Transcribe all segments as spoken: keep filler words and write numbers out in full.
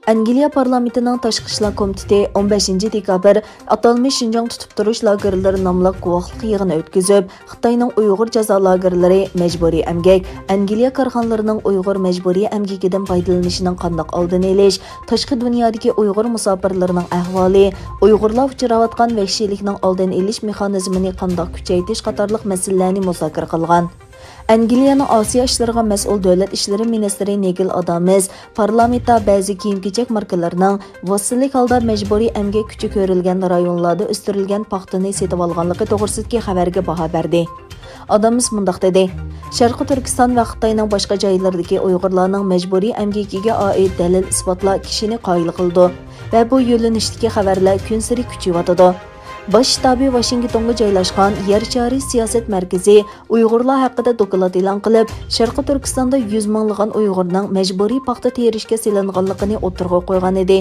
ئەنگلىيە پارلامېنتىنىڭ تاشقى ئىشلار كومىتېتى ئون بەشىنچى دېكابىر ئاتالمىش شىنجاڭ تۇتۇپ تۇرۇش لاگېرلىرى ناملىق گۇۋاھلىق يىغىنى ئۆتكۈزۈپ، خىتاينىڭ ئۇيغۇر جازا لاگېرلىرى، مەجبۇرىي ئەمگەك، ئەنگلىيە كارخانىلىرىنىڭ ئۇيغۇر مەجبۇرىي ئەمگىكىدىن پايدىلىنىشىنىڭ قانداق ئالدىنى ئېلىش، تاشقى دۇنيادىكى ئۇيغۇر مۇساپىرلىرىنىڭ ئەھۋالى، ئۇيغۇرلار ئۇچراۋاتقان ۋەھشىيلىكنىڭ ئالدىنى ئېلىش مېخانىزمىنى قانداق كۈچەيتىش قاتارلىق مەسىلىلەرنى مۇزاكىرە قىلغان. ئەنگلىيەنىڭ ئاسىيا ئىشلىرىغا مەسئۇل دۆلەت ئىشلىرى مىنىستىرى نىگىل ئادامس پارلامېنتتا بەزى كىيىم-كېچەك ماركىلىرىنىڭ ۋاسىتىلىك ھالدا مەجبۇرىي ئەمگەك كۈچى كۆرۈلگەن رايونلاردا ئۆستۈرۈلگەن پاختىنى سېتىۋالغانلىقى توغرىسىدىكى خەۋەرگە باھا بەردى. ئادامس مۇنداق دېدى، شەرقىي تۈركىستان ۋە خىتاينىڭ باشقا جايلىرىدىكى ئۇيغۇرلارنىڭ مەجبۇرىي ئەمگىكىگە ئائىت دەلىل-ئىسپاتلار كىشىنى قايىل قىلىدۇ ۋە بۇ يۆنىلىشتىكى خەۋەرلەر كۈنسېرى كۈچىيىۋاتىدۇ. باش شتابى ۋاشىنگتونغا جايلاشقان يەر شارى سىياسەت مەركىزى ئۇيغۇرلار ھەققىدە دوكلات ئېلان قىلىپ، شەرقىي تۈركىستاندا يۈز مىڭلىغان ئۇيغۇرنىڭ مەجبۇرىي پاختا تېرىشكە سېلىنغانلىقىنى ئوتتۇرىغا قويغان ئىدى.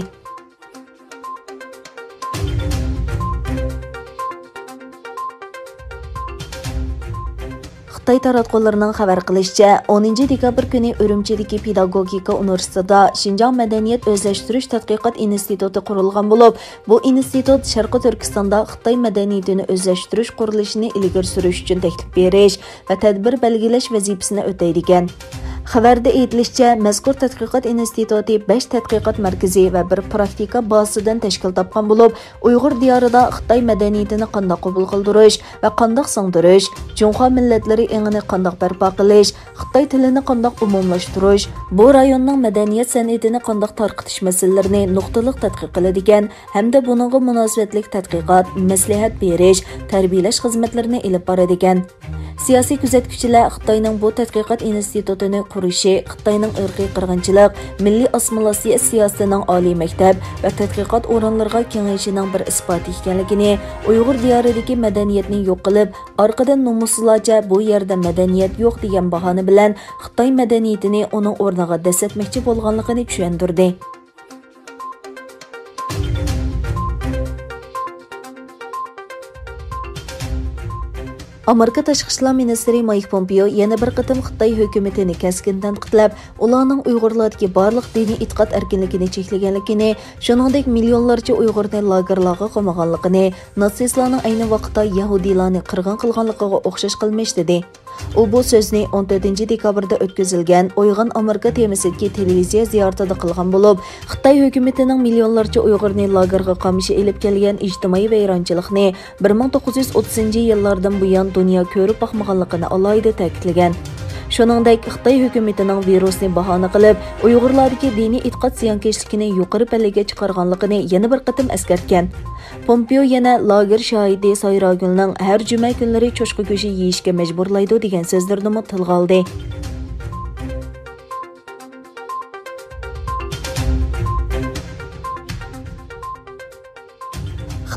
خىتاي تاراتقۇلىرىنىڭ خەۋەر قىلىشىچە، ئونىنچى دېكابىر كۈنى ئۈرۈمچىدىكى پېداگوگىكا ئۇنىۋېرسىتېتىدا شىنجاڭ مەدەنىيەت ئۆزلەشتۈرۈش تەتقىقات ئىنستىتۇتى قۇرۇلغان بولۇپ، بۇ ئىنستىتۇت شەرقىي تۈركىستاندا خىتاي مەدەنىيىتىنى ئۆزلەشتۈرۈش قۇرۇلۇشىنى ئىلگىرى سۈرۈش ئۈچۈن تەكلىپ بېرىش ۋە تەدبىر بەلگىلەش ۋەزىپىسىنى ئۆتەيدىكەن. خەۋەردە ئېيتىلىشىچە، مەزكۇر تەتقىقات ئىنستىتۇتى بەش تەتقىقات مەركىزى ۋە بىر پراكتىكا بازىسىدىن تەشكىل تاپقان بولۇپ، ئۇيغۇر دىيارىدا خىتاي مەدەنىيىتىنى قانداق قوبۇل قىلدۇرۇش ۋە قانداق سىڭدۈرۈش، جۇڭخۇا مىللەتلىرى ئېڭىنى قانداق بەرپا قىلىش، خىتاي تىلىنى قانداق ئومۇملاشتۇرۇش، بۇ رايوننىڭ مەدەنىيەت سەنئىتىنى قانداق تارقىتىش مەسىلىلىرىنى نۇقتىلىق تەتقىق قىلىدىكەن ھەمدە بۇنىڭغا مۇناسىۋەتلىك تەتقىقات، مەسلىھەت بېرىش، تەربىيەلەش خىزمەتلىرىنى ئېلىپ بارىدىكەن. سىياسىي كۆزەتكۈچىلەر خىتاينىڭ بۇ تەتقىقات ئىنستىتۇتىنى قۇرۇشى خىتاينىڭ ئىرقىي قىرغىنچىلىق، مىللىي ئاسسىمىلياتسىيە سىياسىتىنىڭ ئالىي مەكتەپ ۋە تەتقىقات ئورۇنلىرىغا كېڭىيىشىنىڭ بىر ئىسپاتى ئىكەنلىكىنى، ئۇيغۇر دىيارىدىكى مەدەنىيەتنى يوق قىلىپ، ئارقىدىن نومۇسسىزلارچە بۇ يەردە مەدەنىيەت يوق دېگەن باھانە بىلەن خىتاي مەدەنىيىتىنى ئۇنىڭ ئورنىغا دەسسەتمەكچى بولغانلىقىنى چۈشەندۈردى. ئامېرىكا تاشقى ئىشلار مىنىستىرى مايك پومپېئو يەنە بىر قېتىم خىتاي ھۆكۈمىتىنى كەسكىن تەنقىدلەپ، ئۇلارنىڭ ئۇيغۇرلاردىكى بارلىق دىنىي ئېتىقاد ئەركىنلىكىنى چەكلىگەنلىكىنى، شۇنىڭدەك مىليونلارچە ئۇيغۇرنى لاگېرلارغا قامىغانلىقىنى، ناتسىستلارنىڭ ئەينى ۋاقىتتا يەھۇدىيلارنى قىرغىن قىلغانلىقىغا ئوخشاش قىلمىش دېدى. ئۇ بۇ سۆزنى ئون تۆتىنچى دېكابىردا ئۆتكۈزۈلگەن ئويغان ئامېرىكا تېمىسىدىكى تېلېۋىزىيە زىيارىتىدا قىلغان بولۇپ، خىتاي ھۆكۈمىتىنىڭ مىليونلارچە ئۇيغۇرنى لاگېرغا قامىشى ئېلىپ كەلگەن ئىجتىمائىي ۋەيرانچىلىقنى بىر مىڭ توققۇز يۈز ئوتتۇزىنچى يىللاردىن بۇيان دۇنيا كۆرۈپ باقمىغانلىقىنى ئالاھىدە تەكىتلىگەن. شۇنىڭدەك، خىتاي ھۆكۈمىتىنىڭ ۋىرۇسنى باھانە قىلىپ، ئۇيغۇرلاردىكى دىنىي ئېتىقاد زىيانكەشلىكىنى يۇقىرى پەللىگە چىقارغانلىقىنى يەنە بىر قېتىم ئەسكەرتكەن. پومپېئو يەنە لاگېر شاھىتى سايراگۈلنىڭ ھەر جۈمە كۈنلىرى چوشقا گۆشى يېيىشكە مەجبۇرلايدۇ دېگەن سۆزلىرىنىمۇ تىلغا ئالدى.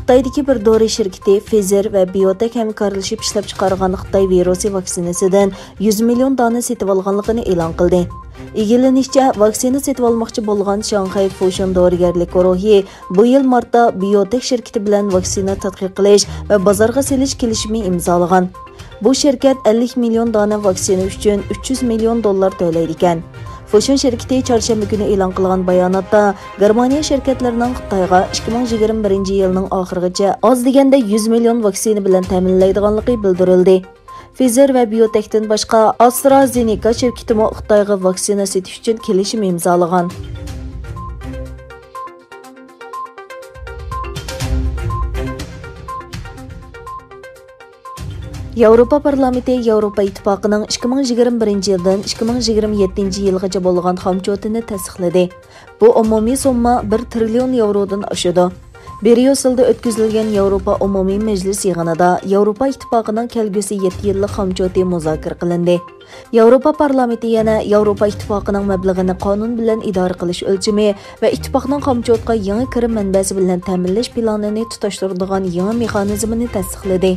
خىتايدىكى بىر دورا شىركىتى فىزېر ۋە بىيوتېك ھەمكارلىشىپ ئىشلەپچىقارغان خىتاي ۋىرۇسى ۋاكسىنىسىدىن يۈز مىليون دانە سېتىۋالغانلىقىنى ئېلان قىلدى. ئىگىلىنىشىچە، ۋاكسىنا سېتىۋالماقچى بولغان شاڭخەي فۇشۇن دورىگەرلىك گۇرۇھى بۇ يىل مارتتا بىيوتېك شىركىتى بىلەن ۋاكسىنا تەتقىق قىلىش ۋە بازارغا سېلىش كېلىشىمى ئىمزالىغان. بۇ شىركەت ئەللىك مىليون دانە ۋاكسىنا ئۈچۈن ئۈچ يۈز مىليون دوللار تۆلەيدىكەن. فۇشۇن شىركىتى چارشەنبە كۈنى ئېلان قىلغان باياناتتا، گېرمانىيە شىركەتلىرىنىڭ خىتايغا ئىككى مىڭ يىگىرمە بىرىنچى يىلنىڭ ئاخىرىغىچە ئاز دېگەندە يۈز مىليون ۋاكسىنا بىلەن تەمىنلەيدىغانلىقى بىلدۈرۈلدى. فىزېر ۋە بىيوتېكتىن باشقا، ئاسترازېنېكا شىركىتىمۇ خىتايغا ۋاكسىنا سېتىش ئۈچۈن كېلىشىم ئىمزالىغان. ياۋروپا پارلامېنتى ياۋروپا ئىتتىپاقىنىڭ ئىككى مىڭ يىگىرمە بىرىنچى يىلدىن ئىككى مىڭ يىگىرمە يەتتىنچى يىلغىچە بولغان خامچوتىنى تەستىقلىدى. بۇ ئومۇمىي سومما بىر تىرىليون ياۋرودىن ئاشىدۇ. بريۇسسېلدا ئۆتكۈزۈلگەن ياۋروپا ئومۇمىي مەجلىس يىغىنىدا ياۋروپا ئىتتىپاقىنىڭ كەلگۈسى يەتتە يىللىق خامچوتى مۇزاكىرە قىلىندى. ياۋروپا پارلامېنتى يەنە ياۋروپا ئىتتىپاقىنىڭ مەبلىغىنى قانۇن بىلەن ئىدارە قىلىش ئۆلچىمى ۋە ئىتتىپاقنىڭ خامچوتقا يېڭى كىرىم مەنبەسى بىلەن تەمىنلەش پىلانىنى تۇتاشتۇرىدىغان يېڭى مېخانىزمىنى تەستىقلىدى.